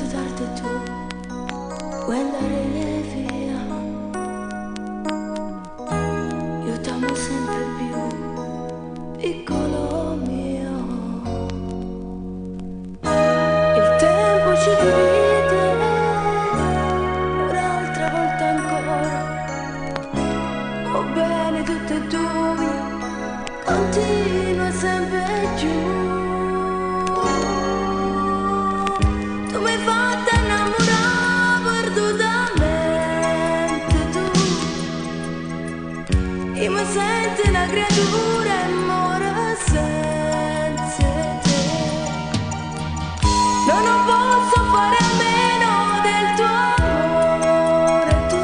Fatto tardi e tu vuoi andare via. Io t'amo sempre più, piccolo mio. Il tempo ci divide un'altra volta ancora. Oh bene tutte e due, continua sempre più. Tu mi hai fatta innamorare perdutamente tu. Io mi sento una creatura e muoro senza te. No, non posso fare a meno del tuo amore tu.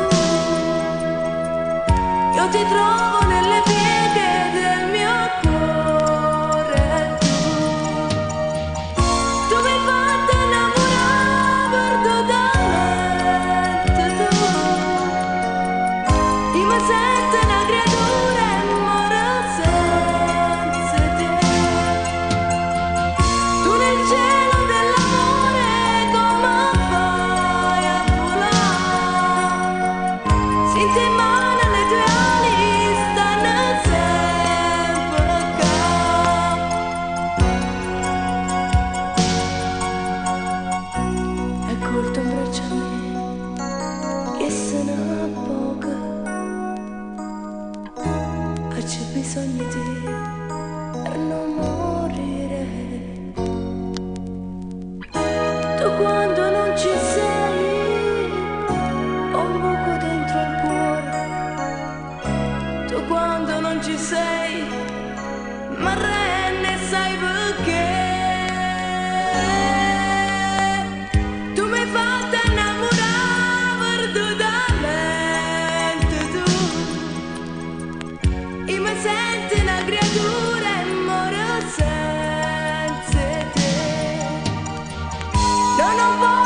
Io ti trovo nelle pieghe del mio cuore tu. Tu mi hai fatta innamorare perdutamente tu. Io mi sento una creatura e muoro senza te. Tu nel cielo dell'amore come fai a volare? Senza in mano le tue ali stanno sempre qua. E colto in braccio a me, che se ne poco, e c'è bisogno di per non morire. Tu quando non ci sei, ho un buco dentro al cuore. Tu quando non ci sei, ma rende sai perché. Tu mi hai fatta innamorare perdutamente tu. Io mi sento una creatura e muoro senza te. No, non posso